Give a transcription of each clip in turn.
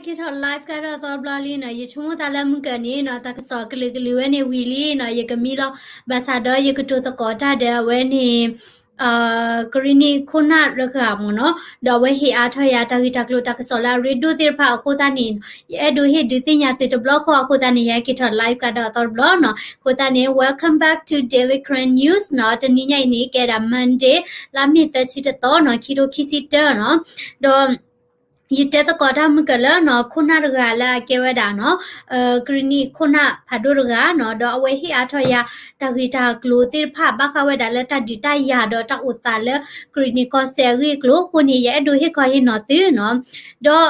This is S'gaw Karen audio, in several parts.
က့ၤထီၣ် live ကဒီးသီတဘျီလံနီၤ, ယဆိကမိၣ်သးလၢမုၢ်ကၢၤန့ၣ်နီၤ တၢ်ကစီၣ်ကလုာ်ကလုာ်ဝဲန့ၣ်ဝံၤလံနီၤ, ယကမံလီၤ, ဘၣ်ဆၣ်ဒီးယကတိၤသကိးတၢ်ဒီးအဝဲန့ၣ် ကရံၣ်နံၣ်ခိၣ်နၢ်တဂၤမ့ၢ်နီၤ, ဒီးအဝဲဟ့ၣ်အါထီၣ်ယၤတၢ်ဂ့ၢ်တၢ်ကျိၤတၢ်ကစီၣ်လၢအရ့ဒိၣ်သ့ၣ်တဖၣ်အဃိသတးန့ၣ်, ယအဲၣ်ဒိးဟ့ၣ်ဒုးသ့ၣ်ညါသုတဘျီဃီအဃိသတးန့ၣ် ယဟဲက့ၤထီၣ် live ကဒီးအသီတဘျီနီၤ, အဃိသတးန့ၣ် welcome back to Daily Karen News နီၤ, တနံၤညါအံၤန့ၣ် ကဲဒၣ် Monday လါမ့ၤသၢဆံတသီနီၤ, ခံထိခံဆံတၢနီၤ, ဒီး ယတဲသကိးတၢ်မုၢ်ကၢၤလၢနီၤ ခိၣ်နၢ်တဂၤလၢအကဲဝဲဒၣ်နီၤ, ကရံၣ်နံၣ်ခိၣ်နၢ်ဖးဒိၣ်တဂၤနီၤ, ဒီးအဝဲဟ့ၣ်အါထီၣ်ယၤ တၢ်ဂ့ၢ်တၢ်ကျိၤသ့ၣ်တဖၣ် ဘၣ်ဃးဝဲဒၣ်လၢတၢ်ဒုးတၢ်ယၤဒီးတၢ်အိၣ်သးလၢ ကရံၣ်နံၣ်ကီၢ်စဲၣ်အဂ့ၢ်အကျိၤအဃိန့ၣ် ယအဲၣ်ဒိးဟ့ၣ်ခီဟ့ၣ်နီၤသုနီၤ, ဒီး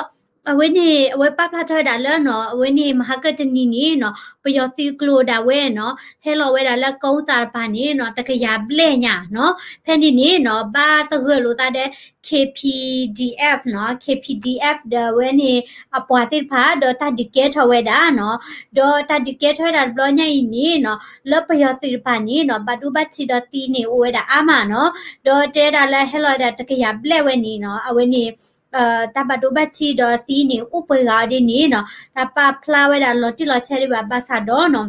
အဝဲန့ၣ် အဝဲပာ်ဖျါထီၣ်ဝဲဒၣ်လၢနီၤ, အဝဲန့ၣ်မဟါကၢၣ်တနံၤန့ၣ်နီၤ, ပယီၤသုးကျိၤဒၣ်ဝဲနီၤ, ဟဲလီၤဝဲဒၣ်လၢကီၢ်အူသးတပၤန့ၣ်နီၤ, တကယၤဘျဲၣ်ညါနီၤ, ဖဲန့ၣ်န့ၣ်နီၤ, ဘၣ်သဂၢၢ်လိာ်သးဒီး K P D F နီၤ, K P D F ဒီးအဝဲန့ၣ် အပှၤသ့ၣ်တဖၣ် ဒီးတၢ်ဒုးကဲထီၣ်ဝဲဒၣ်နီၤ, ဒီးတၢ်ဒုးကဲထီၣ်ဝဲဒၣ်တဘျီညါအံၤန့ၣ်နီၤ, လၢပယီၤသုးတပၤန့ၣ်နီၤ, ဘၣ်ဒိဘၣ်ထံးဒီးသံန့ၣ်အိၣ်ဝဲဒၣ်အါမးနီၤ, ဒီးတဲဝဲဒၣ်လၢဟဲလီၤဝဲဒၣ်တကယၤဘျဲၣ်ဝဲန့ၣ်နီၤ, အဝဲန့ၣ် တၢ်ဘၣ်ဒိဘၣ်ထံးဒီးသံန့ၣ် အိၣ်ပှဲၤဂၤအီၤဒ်န့ၣ်နီၤ, တၢ်ပာ်ဖျါဝဲဒၣ်လီၤတံၢ်လီၤဆဲးဒံးဘၣ် ဘၣ်ဆၣ်ဒီးနီၤ,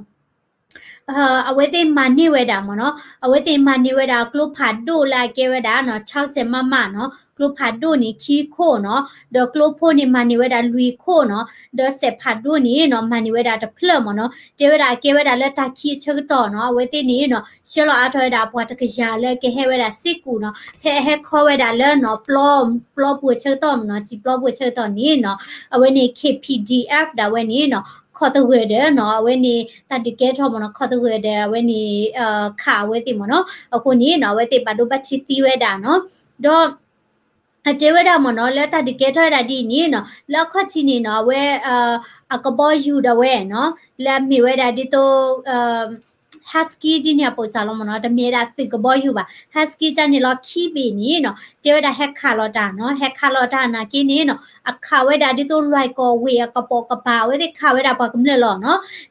အဝဲသ့ၣ်မၤန့ၢ်ဝဲဒၣ်မ့ၢ်နီၤ, အဝဲသ့ၣ်မၤန့ၢ်ဝဲဒၣ်ကျိဖးဒိၣ်လၢအကဲဝဲဒၣ်နီၤ, ခြောက်ဆယ်မမနီၤ, ကျိဖးဒိၣ်န့ၣ်ခံခိၣ်နီၤ, ဒီးကျိဖိန့ၣ်မၤန့ၢ်ဝဲဒၣ်လွံၢ်ခိၣ်နီၤ, ဒီးစဲးဖးဒိၣ်န့ၣ်နီၤ, မၤန့ၢ်ဝဲဒၣ်တဖျၢၣ်မ့ၢ်နီၤ, တဲဝဲဒၣ်အကဲဝဲဒၣ်လၢတၢ်ခံအဆၢကတီၢ်နီၤ, အဝဲသ့ၣ်န့ၣ်နီၤ, ဆှၢလီၤအါထီၣ်ဝဲဒၣ်ပှၤတကယၤလၢကဟဲဝဲဒၣ်စ့ၢ်ကီးနီၤ, ဖဲအဟဲခီဝဲဒၣ်လၢနီၤ, ပျီပူၤအဆၢကတီၢ်မ့ၢ်နီၤ, စံာ်ပျီပူၤအဆၢကတီၢ်န့ၣ်နီၤ, အဝဲန့ၣ် K P D F ဒၣ်ဝဲန့ၣ်နီၤ, ခိးသဂၢၢ်ဒီးနီၤ, အဝဲန့ၣ်တၢ်ဒုးကဲထီၣ်မ့ၢ်နီၤ, ခိးသဂၢၢ်ဒီးအဝဲန့ၣ် ခးအဝဲသ့ၣ်မ့ၢ်နီၤ, အဃိန့ၣ်နီၤ, အဝဲသ့ၣ်ဘၣ်ဒိဘၣ်ထံးသံဝဲဒၣ်နီၤ, ဒီး အတဲဝဲဒၣ်မ့ၢ်နီၤ, လၢတၢ်ဒုးကဲထီၣ်ဝဲဒၣ်ဒ်အံၤန့ၣ်နီၤ, လၢအခီၣ်ထံးန့ၣ်နီၤ, အဝဲ အကဘီယူၤဒၣ်ဝဲနီၤ, လၢအမ့ၢ်ဝဲဒၣ်ဒ်သိး husky ဒ်န့ၣ်အပိာ်စၢ်လီၤမ့ၢ်နီၤ, တမ့ၢ်ဝဲဒၣ်သုးကဘီယူၤဘၣ်, husky ကန့ၣ်လီၤခံဘ့ၣ်န့ၣ်နီၤ, တဲဝဲဒၣ်ဟဲခးလီၤတၢ်နီၤ, ဟဲခးလီၤတၢ်နာ်က့န့ၣ်နီၤ, အခးဝဲဒၣ်ဒ်သိးလွဲၢ်ကီၢ်ဝ့ၢ်အကပိာ်ကပၤ အဝဲသ့ၣ်ခးဝဲဒၣ်ပှၤကမျၢၢ်လီၤ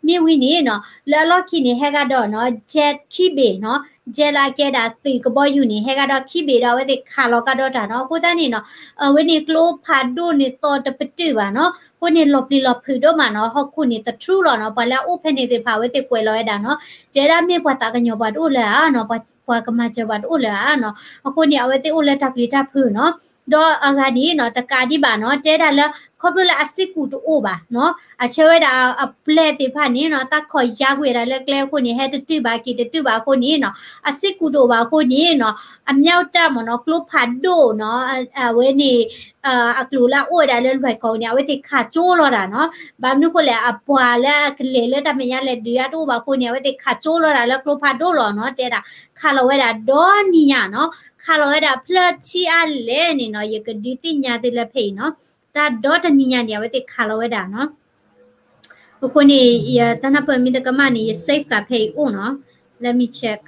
နီၤ, မ့ၢ်ဝံၤန့ၣ်နီၤ, လၢအလီၢ်ခံန့ၣ် ဟဲကဒီးနီၤ, jet ခံဘ့ၣ်နီၤ, jet လၢအကဲဒၣ်သုးကဘီယူၤန့ၣ် ဟဲကဒီးခံဘ့ၣ်ဒီး အဝဲသ့ၣ်ခးလီၤကဒီးတၢ်နီၤ, အဃိသတးန့ၣ်နီၤ, အဝဲန့ၣ်ကျိဖးဒိၣ်န့ၣ်သီၣ်တပတုာ်ဘၣ်နီၤ, အဃိန့ၣ်လီၤပျံၤလီၤဖုးဒိၣ်မးနီၤ, ဟီၣ်ခိၣ်န့ၣ်သထြူးလီၤနီၤ, ပှၤလၢအအိၣ်ဖဲန့ၣ်သ့ၣ်တဖၣ် အဝဲသ့ၣ်ကွဲးလီၤဝဲဒၣ်နီၤ, တဲဒၣ်မ့ၢ်ပှၤသးကညီၤပှၤတအိၣ်လၢၤဧါနီၤ, ပှၤကမၤစၢၤပှၤတအိၣ်လၢၤဧါနီၤ, အဃိန့ၣ် အဝဲသ့ၣ်အိၣ်လၢတၢ်ပျံၤတၢ်ဖုးနီၤ, ဒီးအဂၤန့ၣ်နီၤ, တကးဒံးဘၣ်နီၤ, တဲဒၣ်လၢ ခီဖျိလၢအစ့ၢ်ကီးတအိၣ်ဘၣ်နီၤ, အဆၢဝဲဒၣ်အပျဲၢ်သ့ၣ်တဖၣ်န့ၣ်နီၤ, တၢ်ခိးယါကွံာ်ဝဲဒၣ်လၢကျဲအဃိန့ၣ် ဟဲတတုၤဘၣ်က့ၤတတုၤဘၣ်အဃိန့ၣ်နီၤ, အစ့ၢ်ကီးတအိၣ်ဘၣ်အဃိန့ၣ်နီၤ, အမၠၣ်တၢ်မ့ၢ်နီၤ, ကျိဖးဒိၣ်နီၤ, အဝဲန့ၣ် အကျိၤလၢအအိၣ်ဝဲဒၣ်လၢလွဲၢ်ကီၢ်န့ၣ် အဝဲသ့ၣ်ခးကၠိလီၤတၢ်နီၤ, ဘၣ်မနုၤအဃိလဲၣ် အပှၤလၢအကလဲၤလၢတၢ်မဲာ်ညါလဲၤဒုးတၢ်တအိၣ်ဘၣ်အဃိန့ၣ် အဝဲသ့ၣ်ခးကၠိလီၤတၢ်လၢကျိဖးဒိၣ်လီၤနီၤ, တဲဒၣ် ခးလီၤဝဲဒၣ်ဒီနံၤညါနီၤ, ခးလီၤဝဲဒၣ်ဖျၢၣ်ထံအါလဲၣ်န့ၣ်နီၤ, ယကဒုးသ့ၣ်ညါသုလၢဖဲအံၤနီၤ, တၢ်ဒီတနံၤညါန့ၣ် အဝဲသ့ၣ်ခးလီၤဝဲဒၣ်နီၤ. အဃိန့ၣ် ယတၢ်နၢ်ပၢၢ်မ့ၢ်တကမၣ်န့ၣ် ယ save ကဖဲအံၤအိၣ်နီၤ, let me check.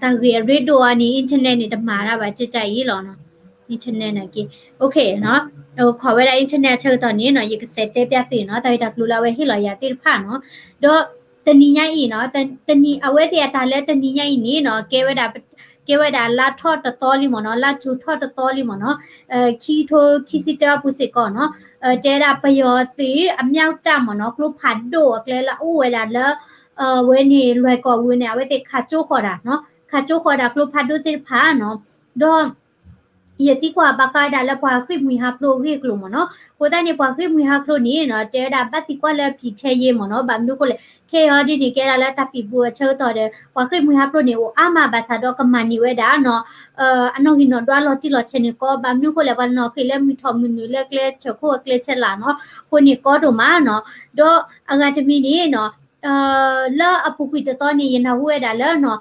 တၢ်ဂ့ၢ်အရ့ဒိၣ်အါန့ၣ် internet န့ၣ် တမၤတၢ်ဘၣ် ကကအံၤလီၤနီၤ, internet နာ်က့, OK နီၤ, ခိးဝဲဒၣ် internet အဆၢကတီၢ်န့ၣ်နီၤ, ယကစဲးတဲပျၢ်သုနီၤ, တၢ်ဂ့ၢ်တၢ်ကျိၤလၢအဝဲဟ့ၣ်လီၤယၤသ့ၣ်တဖၣ်နီၤ, ဒီးတနံၤညါအံၤနီၤ, တနံၤ အဝဲသ့ၣ်အတၢ်လၢတနံၤညါအံၤန့ၣ်နီၤ, ကဲဝဲဒၣ် ကဲဝဲဒၣ်လါထီၣ်တသီလံမ့ၢ်နီၤ, လါကၠိထီၣ်တသီလံမ့ၢ်နီၤ, ခံကထိခံဆံတၢအပူၤစ့ၢ်ကီးနီၤ, တဲဒၣ်ပယီၤသုးအမၠၣ်တၢ်မ့ၢ်နီၤ, ကျိဖးဒိၣ်အကျဲလၢအအိၣ်ဝဲဒၣ်လၢ အဝဲန့ၣ်လွဲၢ်ကီၢ်ဝံၤန့ၣ် အဝဲသ့ၣ်ခးကၠိဃီၤဒၣ်နီၤ, ခးကၠိဃီၤဒၣ်ကျိဖးဒိၣ်သ့ၣ်တဖၣ်နီၤ, ဒီး ယသံကွၢ်ဘၣ်ဃးဝဲဒၣ်လၢပှၤဃ့ၢ်မှံဟးဖျိးအဂ့ၢ်အကျိၤမ့ၢ်နီၤ, အဃိသတးန့ၣ် ပှၤဃ့ၢ်မှံဟးဖျိးန့ၣ်နီၤ, တဲဝဲဒၣ်ဘၣ်သံကွၢ်လၢပံၤထဲယ့မ့ၢ်နီၤ, ဘၣ်မနုၤအဃိလဲၣ်, ခဲအံၤဒ်န့ၣ် ကဲဒၣ်လၢတၢ်ပံၤပူၤအဆၢကတီၢ်ဒီး ပှၤဃ့ၢ်မှံဟးဖျိးန့ၣ် အိၣ်အါမးဘၣ်ဆၣ်ဒီးကမၤန့ၢ်ဝဲဒၣ်နီၤ, အနီၣ်ဂံၢ်နီၣ်ဒွးလီၤတံၢ်လီၤဆဲးန့ၣ်ကီ, ဘၣ်မနုၤအဃိလဲၣ်, ပှၤနီၣ်ဃ့ၢ်လၢမုၢ်ထီၣ်မုၢ်နုာ်လၢကျဲဆၢခိၣ်အကျဲဆဲးလၢ်နီၤ, အဃိန့ၣ်ကီဒိၣ်မးနီၤ, ဒီးအဂၤတမံၤန့ၣ်နီၤ လၢအပူၤကွံာ်တသီန့ၣ် ယနၢ်ဟူဝဲဒၣ်လၢနီၤ,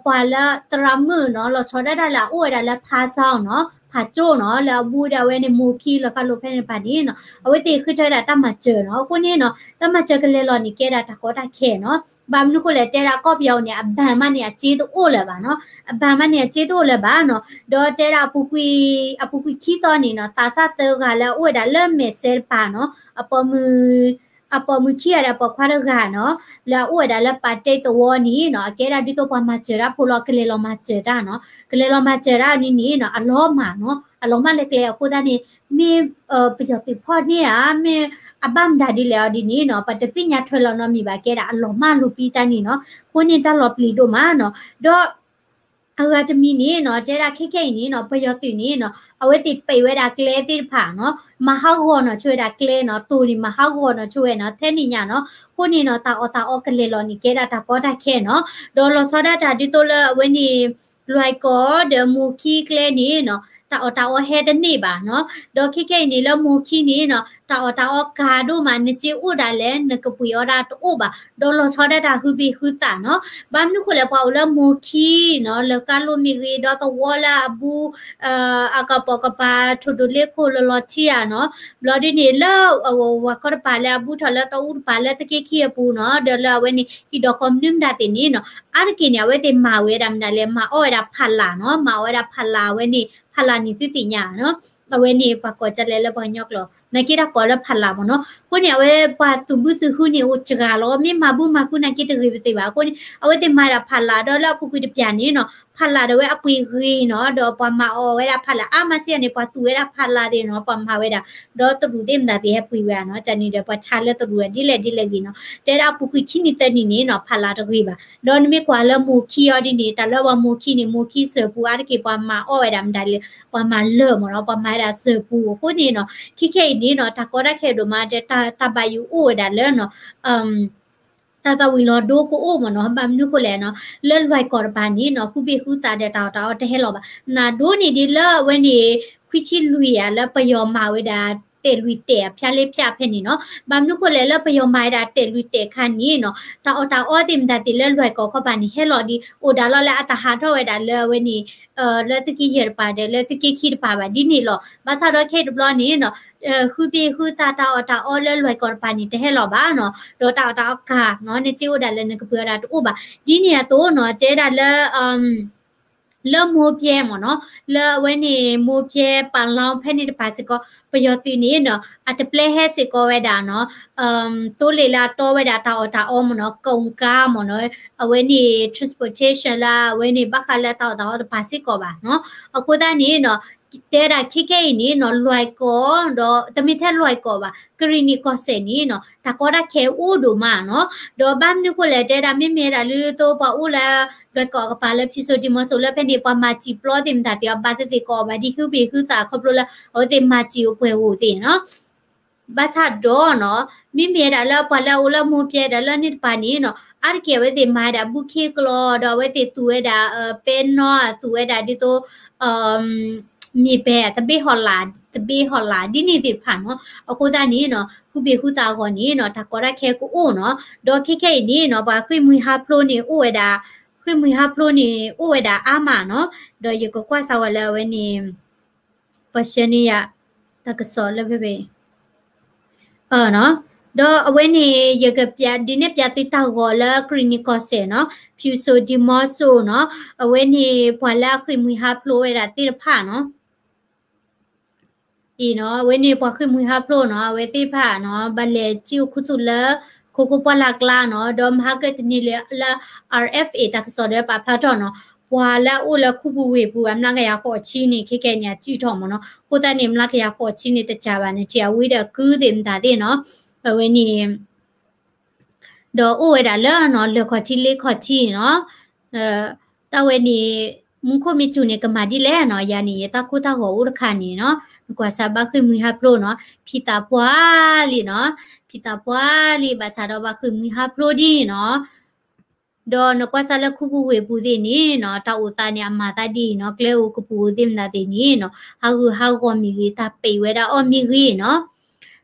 ပှၤလၢသရၣ်မုၣ်နီၤ လီၤဆီဒၣ်တၢ်လၢအအိၣ်ဝဲဒၣ်လၢဖါစၢ်နီၤ, ဖးကၠိနီၤ, လၢအဘူးဒၣ်ဝဲန့ၣ် မိၢ်ခံလီၤကါလိာ်ဖဲန့ၣ်တဖၣ်န့ၣ်နီၤ, အဝဲသ့ၣ်ဃ့ထီၣ်ဝဲဒၣ်တၢ်မၤစၢၤနီၤ, အဃိန့ၣ်နီၤ တၢ်မၤစၢၤကလဲၤလီၤန့ၣ် ကဲဒၣ်တၢ်ကီတၢ်ခဲနီၤ, ဘၣ်မနုၤအဃိလဲၣ် တဲဒၣ်ကီၢ်ပယီၤန့ၣ် အဘဏ်မးန့ၣ် အစ့တအိၣ်လၢၤဘၣ်နီၤ, အဘဏ်မးန့ၣ်အစ့တအိၣ်လၢၤဘၣ်နီၤ, ဒီးတဲဒၣ်အပူၤကွံာ် အပူၤကွံာ်ခံသီန့ၣ်နီၤ သးစၢ်သၢဂၤလၢအအိၣ်ဝဲဒၣ်လၢမဲာ်စဲတပၤနီၤ, အပိာ်မုၣ် အပိာ်မုၣ်ခံဂၤဒီးအပိာ်ခွါတဂၤနီၤ, လၢအအိၣ်ဝဲဒၣ်လၢပာ်တ့သဝီန့ၣ်နီၤ, အကဲဒၣ်ဒ်သိးပှၤမၤစၢၤတၢ်ဖိလီၤ, ကလဲၤလီၤမၤစၢၤတၢ်နီၤ, ကလဲၤလီၤမၤစၢၤတၢ်န့ၣ်န့ၣ်နီၤ အလီၤမၢ်နီၤ, အလီၤမၢ်လၢကျဲအဃိသတးန့ၣ် မ့ၢ်ပယီၤသုးဖီၣ်န့ၢ်ဧါ မ့ၢ်အဘၣ်မတၤဒ်လဲၣ်အီၤဒ်န့ၣ်နီၤ ပတသ့ၣ်ညါထွဲလီၤနီတမံၤဘၣ် ကဲဒၣ်အလီၤမၢ်လိၤပံကၢ်န့ၣ်နီၤ အဃိန့ၣ်တၢ်လီၤပျံၤဒိၣ်မးနီၤ ဒီး အဂၤတမံၤန့ၣ်နီၤ တဲဒၣ်ခဲခဲအံၤန့ၣ်နီၤ ပယီၤသုးန့ၣ်နီၤ အဝဲသ့ၣ်ပဲာ်ဝဲဒၣ်ကျဲသ့ၣ်တဖၣ်နီၤ မၤဟးဂီၤနီၤဆိဝဲဒၣ်ကျဲနီၤ တိၤန့ၣ် မၤဟးဂီၤနီၤဆိဝဲနီၤ ထဲန့ၣ်ညါနီၤ အဃိန့ၣ်နီၤ တၢ်အီၣ်တၢ်အီကလဲၤလီၤန့ၣ် ကဲဒၣ်တၢ်ကီတၢ်ခဲနီၤ ဒီးလီၤဆီဒၣ်တၢ်ဒ်သိးလၢအဝဲန့ၣ် လွဲၢ်ကီၢ်ဒီးမိၤခံကျဲန့ၣ်နီၤ တၢ်အီၣ်တၢ်အီဟဲတန့ၢ်ဘၣ်နီၤ ဒီးခဲခဲအံၤန့ၣ်လၢမိၤခံန့ၣ်နီၤ တၢ်အီၣ်တၢ်အီကၤဒိၣ်မး နစ့အိၣ်ဒၣ်လဲာ် နကပှ့ၤအီၣ်ဒၣ်တအိၣ်ဘၣ် ဒီးလီၤဆီဒၣ်တၢ်ဟုဘ့ၣ်ဟုသးနီၤ ဘၣ်မနုၤဃိလဲၣ် ပှၤအိၣ်လၢမိၤခံနီၤ လၢဃါလိမ့ၢ်ဂ့ၤ ဒီသဝီလၢအဘူး အကပိာ်ကပၤ ထိၣ်ဒိၣ်လ့ခိၣ်လီၤလီၤထံဧါနီၤ ဘျီဒ်န့ၣ်လၢ ဝၤခီတပၤလၢအဘူးထီၣ်လၢတီအူတပၤလၢသုးက့ခံအပူၤနီၤ ဒီးလၢအဝဲန့ၣ် ဟံၣ်ဒီးဃီမနုၤမတၤသ့ၣ်န့ၣ်နီၤ အါတက့ၢ်န့ၣ် အဝဲသ့ၣ်မၤဝဲဒၣ်မတၤလဲၣ် မၤအီၣ်ဝဲဒၣ်ဖးလၢ်နီၤ မၤအီၣ်ဝဲဒၣ်ဖးလၢ်အဝဲန့ၣ် ဖးလၢ်န့ၣ်သုသ့ၣ်ညါနီၤ အဝဲန့ၣ်ပှၤကိးကလဲလၢပှၤကညီကျိာ် နာ်က့တၢ်ကိးလၢဖးလၢ်မ့ၢ်နီၤ အဃိန့ၣ် အဝဲပှၤသူၣ်ဘုသူၣ်ဟုန့ၣ်အိၣ်စှၤလီၤ မ့ၢ်မၤဘူၣ်မၤဃုနာ်က့တဂ့ၤပသ့ၣ်ဘၣ် အဃိန့ၣ် အဝဲသ့ၣ်မၤဒၣ်ဖးလၢ် ဒီးလၢအပူၤကွံာ်တပျၢ်န့ၣ်နီၤ ဖးလၢ်ဒီးဝဲအပှ့ၤဂ့ၤနီၤ ဒီးပှၤမၤအီၣ်ဝဲဒၣ်ဖးလၢ်အါမးစံးန့ၣ် ပှၤသူၣ်ဝဲဒၣ်ဖးလၢ်သ့ၣ်နီၤ ပှၤမၤဝဲဒၣ် ဒီးတရူးသ့ၣ်မတၤသ့ၣ်ဟဲပှ့ၤဝဲနီၤ ကန့ၣ်ဒီး ပှၤဆါလၢတရူးဝဲဒ်လဲၣ်ဒ်လဲၣ်ဂ့ၤနီၤ တဲဒၣ်အပူၤကွံာ်ခံနံၣ်သၢနံၣ်န့ၣ်နီၤ ဖးလၢ်တဂ့ၤဘၣ် ဒီးနမ့ၢ်ကွၢ်လၢမိၤခံအီၤဒ်န့ၣ် တၢ်လၢပှၤမိၤခံန့ၣ် မိၤခံစၢၤပူၤအါတက့ၢ် ပှၤမၤအီၣ်ဝဲဒၣ်မတၤလဲၣ် ပှၤမၤလၢာ်မ့ၢ်နီၤ ပှၤမၤဝဲဒၣ်စၢၤပူၤအဃိန့ၣ်နီၤ ခဲခဲအံၤန့ၣ်နီၤ တၢ်ကီတၢ်ခဲဒိၣ်မး တဲတၢ်ဘၣ်ယိၣ်အိၣ်ဝဲဒၣ်လၢနီၤ တၢ်သးဝံၤလီၤဒိကအိၣ်မ့ၢ်နီၤ ဘၣ်မနုၤဃိလဲၣ်နီၤ လၢလွဲၢ်ကီၢ်တပၤန့ၣ်နီၤ ဟုဘ့ၣ်ဟုသးဒီးတၢ်အီၣ်တၢ်အီတဟဲလီၤဘၣ် နၤဒိန့ၣ်ဒ်လၢအဝဲန့ၣ် ခွံဆံလွံၢ်ဧါ လၢပယီၤမၤဝဲဒၣ် တဲာ်လွံၢ်တဲာ်အဖၠါလ့ဖၠါဖဲန့ၣ်နီၤ ဘၣ်မနုၤဃိလဲၣ်လၢပယီၤမၤဝဲဒၣ်တဲာ်လွံၢ်တဲာ်ခါန့ၣ်နီၤ တၢ်အီၣ်တၢ်အီသ့ၣ်မတၤသ့ၣ်လၢလွဲၢ်ကီၢ်ခီပၤန့ၣ် ဟဲလီၤဒ် အိၣ်ဒၣ်လီၤလၢအတဟးထီၣ်ဝဲဒၣ်လၢအဝဲန့ၣ် လၢသုးက့ယဲၢ်တပၤဒီးလၢသုးက့ခံတပၤဘၣ် ဒ်န့ၣ်လီၤ. ဘၣ်ဆၣ်ဒီးခဲအံၤတဘျီန့ၣ်နီၤ ဟုဘ့ၣ်ဟုသးတၢ်အီၣ်တၢ်အီလၢလွဲၢ်ကီၢ်တပၤန့ၣ် တဟဲလီၤဘၣ်နီၤ ဒီးတၢ်အီၣ်တၢ်အီကၤနီၤ နစ့အိၣ်ဒၣ်လဲာ်နကပှ့ၤအီၣ်ဒၣ်တအိၣ်ဘၣ် ဒ်န့ၣ်အသိးနီၤ တဲဒၣ်လၢ လၢမိၢ်ပျဲမ့ၢ်နီၤ လၢအဝဲန့ၣ် မိၢ်ပျဲပာ်လီၤဖဲန့ၣ်တပၤစ့ၢ်ကီး ပယီၤသုးန့ၣ်နီၤ အတပျဲဟဲစ့ၢ်ကီးဝဲဒၣ်နီၤ သိလ့ၣ်လၢအတီဝဲဒၣ်တၢ်အီၣ်တၢ်အီမ့ၢ်နီၤ ကိၣ်ကါမ့ၢ်နီၤ အဝဲန့ၣ် transportation လၢအဝဲန့ၣ် ဘၣ်ဃးလၢတၢ်အီၣ်တၢ်အီတပၤစ့ၢ်ကီးဘၣ်နီၤ အဃိသတးန့ၣ်နီၤ တဲဒၣ်ခဲခဲအံၤန့ၣ်နီၤ လွဲၢ်ကီၢ် ဒီးတမ့ၢ်ထဲလွဲၢ်ကီၢ်ဘၣ် ကရံၣ်နံၣ်ကီၢ်စဲၣ်န့ၣ်နီၤ တၢ်ကီတၢ်ခဲအိၣ်ဒိၣ်မးနီၤ ဒီးဘၣ်မနုၤဃိလဲၣ် တဲဒၣ်မ့မ့ၢ်ဒၣ်လၢသိးပှၤအိၣ်လၢ လွဲၢ်ကီၢ်အကပၤလၢဖံစိၤဒံမိၤစိၤလၢဖဲန့ၣ် ပှၤမၤစံာ်ပျီသ့ၣ်မတၤသ့ၣ်အီၤ ဘၣ်သ့ၣ်သ့ၣ်ကအီၣ်ဘၣ်ဒ်ဟုဘ့ၣ်ဟုသးခီဖျိလၢ အဝဲသ့ၣ်မၤစံာ်အိၣ်ပှဲၤအိၣ်သ့ၣ်နီၤ ဘၣ်ဆၣ်ဒီးနီၤ မ့မ့ၢ်ဒၣ်လၢပှၤလၢအအိၣ်လၢမိၢ်ပျဲဒီးလၢန့ၣ်တပၤန့ၣ်နီၤ အါတက့ၢ်အဝဲသ့ၣ်မၤဒၣ်ဘူၣ်ခ့ကျီဒီးအဝဲသ့ၣ်သူဝဲဒၣ် ပဲနီၤ သူဝဲဒၣ်ဒ်သိး မ့ၢ်ပဲ သဘ့ၣ်ဟီၣ်လာ် သဘ့ၣ်ဟီၣ်လာ် ဒ်န့ၣ်သ့ၣ်တဖၣ်နီၤ အဃိသတးန့ၣ်နီၤ ဟုဘ့ၣ်ဟုသးအဂီၢ်န့ၣ်နီၤ တၢ်ကီတၢ်ခဲကအိၣ်နီၤ ဒီးခဲခဲအံၤန့ၣ်နီၤ ပှၤဃ့ၢ်မှံဟးဖျိးန့ၣ်အိၣ်ဝဲဒၣ် ဃ့ၢ်မှံဟးဖျိးန့ၣ်အိၣ်ဝဲဒၣ်အါမးနီၤ ဒီးယကကွၢ်စးဝဲလၢအဝဲန့ၣ် ပှၤဆှၢန့ၢ်ယၤ တၢ်ကစီၣ်လၢဖဲဖဲ ဒီးအဝဲန့ၣ် ယကပျးဒုးနဲၣ်ပျးသုတၢ်ဂီၤလၢကရံၣ်နံၣ်ကီၢ်စဲၣ်နီၤ ဖံစိၤဒံမီစိၤနီၤ အဝဲန့ၣ် ပှၤလၢအဃ့ၢ်မှံဟးဖျိးဝဲဒၣ်သ့ၣ်တဖၣ်နီၤ အံၤနီၤ အဝဲန့ၣ်ပှၤဃ့ၢ်မှံဟးဖျိးနီၤ အဝဲသ့ၣ်တဖၣ်နီၤ ဘၣ်လဲၤစံၣ်အိၣ်ခူသူၣ်လၢ ခိခိၣ်ပှၢ်လၢ်ကျါနီၤ ဒီးမဟါကတနံၤလၢ R F A တၢ်ကစီၣ်ဒီးပာ်ဖျါထီၣ်နီၤ ပှၤလၢအအိၣ်လၢခူပူၤဝ့ၢ်ပူၤ အမျးကယၤဃိးဆံန့ၣ် ခဲကဲန့ၣ် အစံၣ်ထီၣ်မ့ၢ်နီၤ အဃိသတးန့ၣ် မျးကယၤဃိးဆံန့ၣ် တစှၤဘၣ်န့ၣ် ထံၣ်အဝံဒီးကုသ့ၣ်မတၤသ့ၣ်နီၤ အဝဲန့ၣ် ဒီးအိၣ်ဝဲဒၣ်လၢနီၤ လၢၢ်ခီၣ်ထံးလ့ခီၣ်ထံးနီၤ တၢ်ဝဲန့ၣ် မူခိၣ်မ့ၢ်စူၤန့ၣ် ကမၤဒ်လဲၣ်နီၤ ယၤန့ၣ် ယတၢ်ကိၢ်တၢ်ဂီၤအိၣ်တခါန့ၣ်နီၤ နကွၢ်စၢ်ဘၣ်ဃ့ၢ်မှံဟးဖျိးနီၤ ဖံသးပှၢ်လံနီၤ ဖံသးပှၢ်လံ ဘၣ်ဆၣ်ဒီးဘၣ်ဃ့ၢ်မှံဟးဖျိးဒ်နီၤ ဒီးနကွၢ်စၢ်လၢခူပူၤဝ့ၢ်ပူၤသ့ၣ်န့ၣ်နီၤ တၢ်အိၣ်သးန့ၣ် အမၤသးဒ်အံၤနီၤ ကျဲအိၣ်ကပူၤအိၣ်သ့ၣ်မတၤသ့ၣ်န့ၣ်နီၤ ဟးဂူာ်ဟးဂီၤမ့ၢ်ဂ့ၤ တၢ်ပဲာ်ဝဲဒၣ်အီၣ်မ့ၢ်ဂ့ၤနီၤ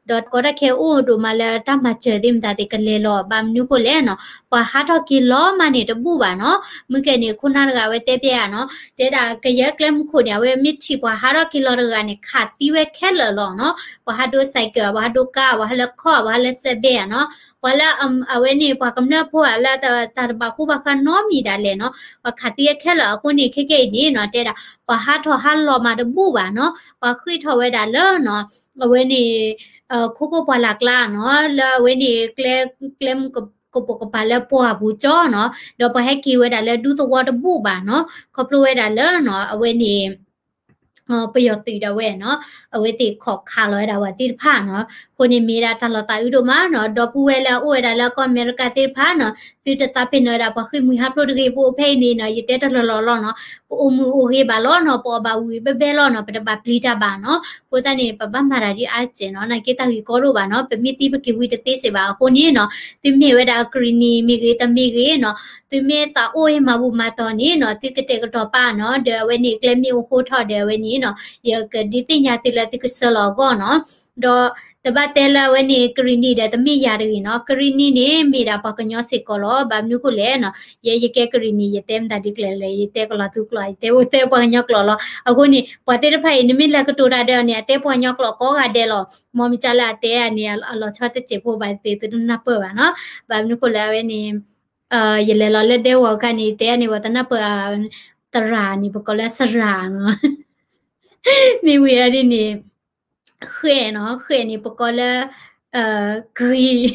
ဒီးတၢ်ကီတၢ်ခဲအိၣ်ဒိၣ်မးလၢတၢ်မၤစၢၤသ့ၣ်မတၤသ့ၣ်ကလဲၤလီၤ ဘၣ်မနုၤဃိလဲၣ်နီၤ ပှၤဟးထီၣ်က့ၤလီၤမးန့ၣ်တဘူၣ်ဘၣ်နီၤ မုၢ်ကဲန့ၣ် ခိၣ်နၢ်တဂၤဝဲတဲပျဲဧါနီၤ တဲဒၣ်ကယဲၢ်ကျဲမုၢ်ခိၣ်န့ၣ် အဝဲမ့ၢ်ထံၣ်ပှၤဟးထီၣ်က့ၤလီၤတဂၤန့ၣ် ခးသံဝဲခဲလၢာ်လီၤနီၤ ပှၤဟးဒိစဲးကၢး ပှၤဟးဒိကါ ပှၤဟးလၢခီၣ် ပှၤဟးလၢစဲးဘဲဧါနီၤ ပှၤလၢအဝဲန့ၣ် ပှၤကမျၢၢ်ဖိလၢတၢ်တဘၣ်ဃူဘၣ်ဃးနီတမံၤဒၣ်လဲာ်နီၤ ပှၤခးသံဝဲခဲလၢာ်အဃိန့ၣ် ခဲကဲအံၤန့ၣ်နီၤ တဲဒၣ် ပှၤဟးထီၣ်ဟးလီၤမးတဘူၣ်ဘၣ်နီၤ ပှၤဃ့ၢ်ထီၣ်ဝဲဒၣ်လၢနီၤ အဝဲန့ၣ် ခိခိၣ်ပှၢ်လၢ်ကျါနီၤ လၢအဝဲန့ၣ် ကျဲ ကျဲမုၢ်ကပိာ်ကပၤလၢပှၢ်ပူၤကၠီနီၤ ဒီးပှၤဟဲက့ၤဝဲဒၣ်လၢဒူသဝီတဘူၣ်ဘၣ်နီၤ ခီဖျိဝဲဒၣ်လၢနီၤ အဝဲန့ၣ် ပယီၤသုးဒၣ်ဝဲနီၤ, အဝဲသ့ၣ်ခိးခးလီၤဝဲဒၣ်ပှၤသ့ၣ်တဖၣ်နီၤ. အဃိန့ၣ်မ့ၢ်ဒၣ်တၢ်လီၤသးအုးဒိၣ်မးနီၤ, ဒီပုၢ်ဝဲၢ်လၢအအိၣ်ဝဲဒၣ်လၢကီၢ်အမဲရကၤသ့ၣ်တဖၣ်နီၤ, သုတသးပ့ၤနီၣ်ဝဲဒၣ်ပှၤဃ့ၢ်မှံဟးဖျိးတဂ့ၤ, ပအိၣ်ဖဲအံၤန့ၣ်နီၤ, ယတဲတၢ်လီၤလီၤလီၤနီၤ, ပအိၣ်မုာ်အိၣ်ဂ့ၤဘၣ်လီၤနီၤ, ပအီၣ်ဘၣ်ဝံၤဘဲဘဲလီၤနီၤ, ပတဘၣ်ပျံၤတၢ်ဘၣ်နီၤ. အဃိသတးန့ၣ် ပဘၣ်မၤတၢ်ဒ်အါစဲးနီၤ, နာ်က့တၢ်ဂ့ၢ်ကီဒိၣ်ဘၣ်နီၤ, ပမ့ၢ်သံပက့ၤဝံတသ့စ့ၢ်ဘၣ်. အဃိန့ၣ်နီၤ, သုမ့ၢ်ဝဲဒၣ်ကရံၣ်နံၤမ့ၢ်ဂ့ၤ တမ့ၢ်ဂ့ၤနီၤ, သုမ့ၢ်သးအိၣ်ဟ့ၣ်မၤဘူၣ်မၤတီၢ်န့ၣ်နီၤ, သုကတဲာ်ကတီၤပာ်နီၤ, ဒီးအဝဲန့ၣ်ကျဲမ့ၢ်အိၣ်ဃိထီၣ်ဒီးအဝဲန့ၣ်နီၤ, ယကဒုးသ့ၣ်ညါသုလၢသုကဆှၢလီၤအဂီၢ်နီၤ. ဒီးတဘၣ်တဲလၢအဝဲန့ၣ် ကရံၣ်နံၤဒီးတမ့ၢ်ယၤတဂ့ၤနီၤ, ကရံၣ်နံၤန့ၣ်မ့ၢ်ဒၣ်ပှၤကညီစ့ၢ်ကီးလီၤ. ဘၣ်မနုၤအဃိလဲၣ်နီၤ, ယဲယကဲကရံၣ်နံၤ ယတဲမတၤဒ်ကျဲလဲၣ်, ယတဲကလီၤသူကျိာ်, ယတဲအိၣ်တဲပှၤကညီကျိာ်လီၤ. အဃိန့ၣ် ပှၤသ့ၣ်တဖၣ်အံၤ နမ့ၢ်လဲၤကတိၤတၢ်ဒီးအီၤန့ၣ် အတဲပှၤကညီကျိာ်ကိးဂၤဒဲးလီၤ. မ်မ့ၢ်ကၢ်လၢအတဲအန့ၣ် အလီၤဆီတစဲးဖိဘၣ်သ့ၣ် သုတနၢ်ပၢၢ်ဘၣ်နီၤ. ဘၣ်မနုၤအဃိလဲၣ် အဝဲန့ၣ် ယလဲၤလီၤလၢဒဲဝီၤအခါန့ၣ် တဲအန့ၣ် ပှၤတနၢ်ပၢၢ်, သရၣ်န့ၣ် ပကိးလၢသရၣ်နီၤ, မ့ၢ်ဝံၤအဒ်န့ၣ် ဃဲးနီၤ, ဃဲးန့ၣ် ပကိးလၢ ဂ့ၤ,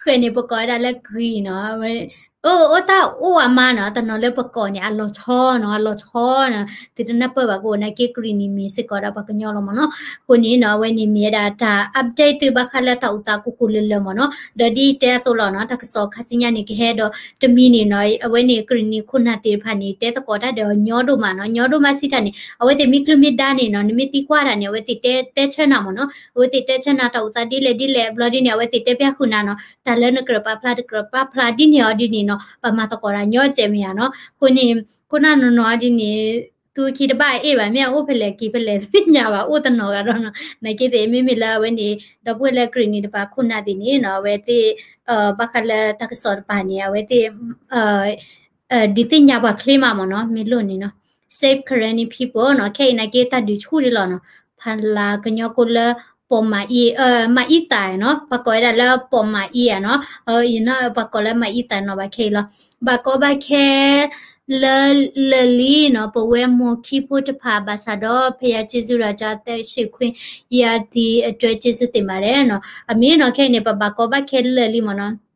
ဃဲးန့ၣ် ပကိးဝဲဒၣ်လၢဂ့ၤနီၤ. အိၣ်အိၣ်တၢ်အိၣ်အမါနီၤ, တနီၤလၢပကိးန့ၣ် အလီၤဆီနီၤ, အလီၤဆီနီၤ, သုတနၢ်ပၢၢ်ဘၣ်ကအိၣ်နာ်က့ ကရံၣ်နံၤမ့ၢ်စ့ၢ်ကီးဒီးပှၤကညီလီၤမ့ၢ်နီၤ. အဃိန့ၣ်နီၤ အဝဲန့ၣ်မ့ၢ်ဝဲဒၣ်တၢ် update သုဘၣ်ဃးလၢတၢ်အိၣ်သးကိၢ်ကိၢ်လၢၤလၢၤမ့ၢ်နီၤ. ဒီးဒ်တဲအသိးလီၤနီၤ, တၢ်ကစီၣ်ခါဆူညါန့ၣ် ကဟဲဒီးတမံၤန့ၣ်နီၤ, အဝဲန့ၣ် ကရံၣ်နံၤခိၣ်နၢ်သ့ၣ်တဖၣ်န့ၣ် တဲသကိးတၢ်ဒီးညီဒိၣ်မးနီၤ, ညီဒိၣ်မးစံးတၢ်န့ၣ် အဝဲသ့ၣ်မ့ၢ်ကျုမ့ၢ်ဒါန့ၣ်နီၤ, နမ့ၢ်သံကွၢ်တၢ်န့ၣ် အဝဲသ့ၣ်တဲဆၢနၤမ့ၢ်နီၤ, အဝဲသ့ၣ်တဲဆၢနၤတၢ်အိၣ်သးဒ်လဲၣ်ဒ်လဲၣ် ဘျီဒ်န့ၣ် အဝဲသ့ၣ်တဲပျၢ်ဃုာ်နၤနီၤ, တၢ်လၢနကြၢးပာ်ဖျါ တကြၢးပာ်ဖျါဒ်န့ၣ်အီၤဒ်န့ၣ်နီၤ, ပမၤသကိးတၢ်ညီစဲးမ့ၢ်ဧါနီၤ. အဃိန့ၣ် ခိၣ်နၢ်နီၢ်နီၢ်ဒ်န့ၣ် သူခံတဘၣ်အ့ၣ်ဘၣ် မ့ၢ်အအိၣ်ဖဲလဲၣ်က့ၤဖဲလဲၣ်သ့ၣ်ညါဘၣ် အိၣ်တနီၤဂၤဒီးနီၤ, နာ်က့သ့ၣ် မ့မ့ၢ်လၢအဝဲန့ၣ် ဒီပုၢ်ဝဲၢ်လၢကရံၣ်နံၤတပၤခိၣ်နၢ်သ့ၣ်န့ၣ်နီၤ, အဝဲသ့ၣ် ဘၣ်ဃးလၢတၢ်ကစီၣ်တပၤန့ၣ် အဝဲသ့ၣ် ဒုးသ့ၣ်ညါပှၤချ့မးမ့ၢ်နီၤ, မ့ၢ်လိၣ်န့ၣ်နီၤ, Save Karenni people နီၤ, ခဲအံၤနာ်က့တၢ်ဒုးဆူၣ်ဒံးလီၤနီၤ, ဖးလၢကညီကိးလၢ ပိာ်မၤအံ, မၤအံသၣ်နီၤ, ပှၤကိးဝဲဒၣ်လၢပိာ်မၤအံဧါနီၤ, ယနီၤ ပှၤကိးလၢမၤအံသၣ်နီၤဘၣ်ခဲအံၤလီၤ. ဘၣ်ကီဘၣ်ခဲလၢလၢာ်လံနီၤ, ပဝဲမိၢ်ခံဖိတဖၣ်ဘၣ်ဆၣ်ဒီး ဘုရားကျေးဇူးတော်ကြောင့် အသက်ရှင်ခွင့်ရသည်အတွက် ကျေးဇူးတင်ပါတယ်နီၤ, အမ့ၢ်နီၤ ခဲအံၤန့ၣ် ပဘၣ်ကီဘၣ်ခဲလၢာ်လံမ့ၢ်နီၤ.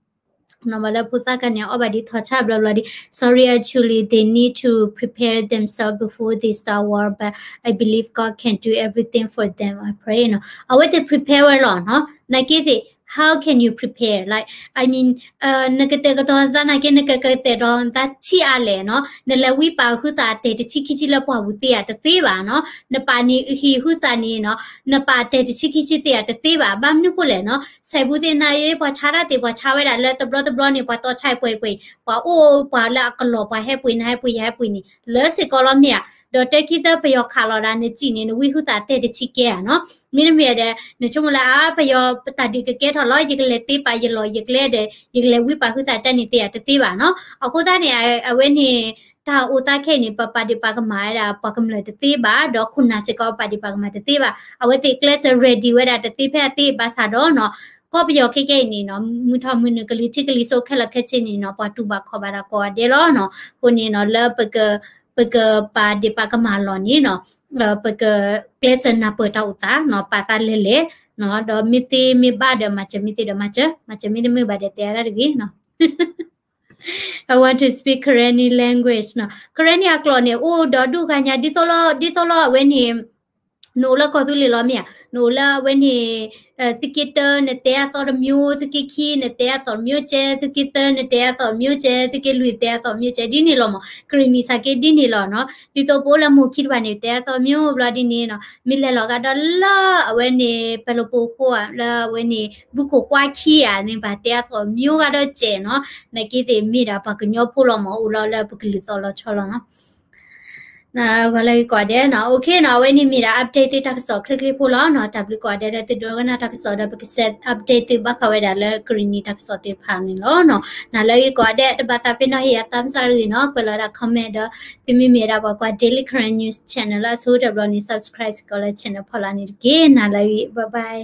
နီၢ်ဘၣ်လၢဖိသၣ်ခါန့ၣ် အီၣ်ဘၣ်ဒ်ထီၣ်ဆၣ်ဘျီဘျီဒ်, Sorry, actually, they need to prepare themselves before they start war, but I believe God can do everything for them. I pray နီၤ. အဝဲသ့ၣ် prepare ဝဲလီၤနီၤ. နာ်က့သ့ၣ် how can you prepare? Like, I mean, နကတဲာ်ကတီၤသးနာ်က့ နကကတဲာ်ကတီၤသးဆံးအါလဲၣ်နီၤ. နလဲၤဝံပာ်ဟုသးတဲာ်တဆံခံဆံလၢပှၢ်ပူၤသ့ဧါ တသ့ဘၣ်နီၤ. နပာ်န့ၣ်ဟံၣ်ဟုသးန့ၣ်နီၤ, နပာ်တဲာ်တဆံခံဆံသ့ဧါ တသ့ဘၣ်. ဘၣ်မနုၤဃိလဲၣ်နီၤ, စဲးဘူးသ့ၣ်နၤအံၤ ပှၤဆါတၢ်သ့ၣ် ပှၤဆါဝဲဒၣ်လၢတဘျီတဘျီန့ၣ် ပှၤတီဆါပှဲၤပှဲၤ, ပှၤအိၣ်ပှၤလၢအကလီၢ် ပှၤဟဲပှ့ၤ နဟဲပှ့ၤ ယဟဲပှ့ၤန့ၣ် လၢစ့ၢ်ကီးလီၤမ့ၢ်ဧါ. ဒီးတဲခံသၢပယီၤခးလီၤဒၣ် နစံၣ်န့ၣ် နဝံဟုသးတဲာ်တဆံကဲဧါနီၤ. မ့တမ့ၢ်ဒီး နဆိကမိၣ်လၢ အါ ပယီၤပတၢ်ဒုးကကဲထီၣ်လီၤ ယကလဲၤတ့ပာ်ယလီၢ်ယကျဲဒီး ယကလဲၤဝံပာ်ဟုသးကန့ၣ်သ့ဧါ တသ့ဘၣ်နီၤ. အဃိသတးန့ၣ် အဝဲန့ၣ် တၢ်အိၣ်သးခဲအံၤန့ၣ် ပပာ်ဒ့ၣ်ပာ်ကမၣ်ဝဲဒၣ် ပှၤကမျၢၢ်တသ့ဘၣ်, ဒီးခိၣ်နၢ်စ့ၢ်ကီး ပာ်ဒ့ၣ်ပာ်ကမၣ်တသ့ဘၣ်. အဝဲသ့ၣ်ကျဲးစၢး ready ဝဲဒၣ်တသ့ဖဲအသ့ ဘၣ်ဆၣ်ဒီးနီၤ ကီၢ်ပယီၤခဲခဲအံၤန့ၣ်နီၤ မုၢ်ထီၣ်မုၢ်နုာ် ကလံၤထံးကလံၤစိးခဲလၢာ်ခဲဆ့န့ၣ်နီၤ ပှၤတူၢ်ဘၣ်ခီၣ်ဘၣ်တၢ်ကိးဂၤဒဲးလီၤနီၤ. အဃိန့ၣ်နီၤ လၢ ပကပာ်ဒ့ၣ်ပာ်ကမၣ်အလီၢ်န့ၣ်နီၤ ပကကျဲးစၢးနၢ်ပၢၢ်တၢ်အိၣ်သးနီၤ ပာ်သးလဲၤလဲၤနီၤ ဒီးမ့ၢ်သ့မ့ၢ်ဘၣ်ဒီးမၤစၢၤ မ့ၢ်သ့ဒီးမၤစၢၤ မၤစၢၤမ့ၢ်တမ့ၢ်ဘၣ်ဒီးတဲအါဒၣ်တဂ့ၤနီၤ. I want to speak Karenni language နီၤ. Karenni အကျိာ်န့ၣ် အိၣ်ဒီဒူၣ်ဂၤညါ ဒ်သိးလီၤ ဒ်သိးလီၤအဝဲန့ၣ် နအိၣ်လၢကီၢ်သူလ့ၤလီၤမ့ၢ်ဧါ, နအိၣ်လၢအဝဲန့ၣ် သုးက့တၢ နတဲအသီတမျိုး, သုးက့ခံ နတဲအသီတမျိုးကဲ, သုးက့သၢ နတဲအသီတမျိုးကဲ, သုးက့လွံၢ် နတဲအသီတမျိုးကဲ ဒ်န့ၣ်လီၤမး. ကရံၣ်နံၣ်စ့ၢ်ကီးဒ်န့ၣ်လီၤနီၤ. ဒ်သိးပအိၣ်လၢမိၢ်ခံတဖၣ်န့ၣ် တဲအသီတမျိုးဘျီဒ်န့ၣ်နီၤ. မ့ၢ်လဲၤလီၤကဒီးလၢအဝဲန့ၣ် ပလိၣ်ပိာ်ဃိဧါ လၢအဝဲန့ၣ် ဘုခိၣ်ကွါခံဧါန့ၣ် ဘၣ်တဲအသီတမျိုးကဒီးကဲနီၤ. နာ်က့သ့ၣ်မ့ၢ်ဒၣ်ပှၤကညီဖိလီၤမး အိၣ်လီၤလၢပကလုာ်သီၣ်လီၤဆီလီၤနီၤ. ဂီၤလၢဂ့ၤကိးဂၤဒဲးနီၤ. OK နီၤ, အဝဲန့ၣ်မ့ၢ်ဒၣ် update သုတၢ်ကစီၣ်ချ့ချ့ဖိလီၤနီၤ. တၢ်ဘျုးကိးဂၤဒဲးလၢသုဒိကနၣ်တၢ်ကစီၣ်ဒီး ပကစဲး update သုဘၣ်ဃးဝဲဒၣ်လၢကရံၣ်နံၣ်တၢ်ကစီၣ်သ့ၣ်တဖၣ်န့ၣ်လီၤနီၤ. နၤလၢဂ့ၤကိးဂၤဒဲး တဘၣ်သးပ့ၤနီၣ်ဟ့ၣ်ယၤ thumbs up တဂ့ၤနီၤ. ကွဲးလီၤဝဲဒၣ် comment ဒီး သုမ့မ့ၢ်ဝဲဒၣ်ပှၤကွၢ် Daily Karen News Channel လၢအဆိကတၢၢ်ဘျီန့ၣ် subscribe စ့ၢ်ကီးလၢ channel ဖီလာ်န့ၣ်တက့ၢ်. နၤလၢဂ့ၤ bye bye.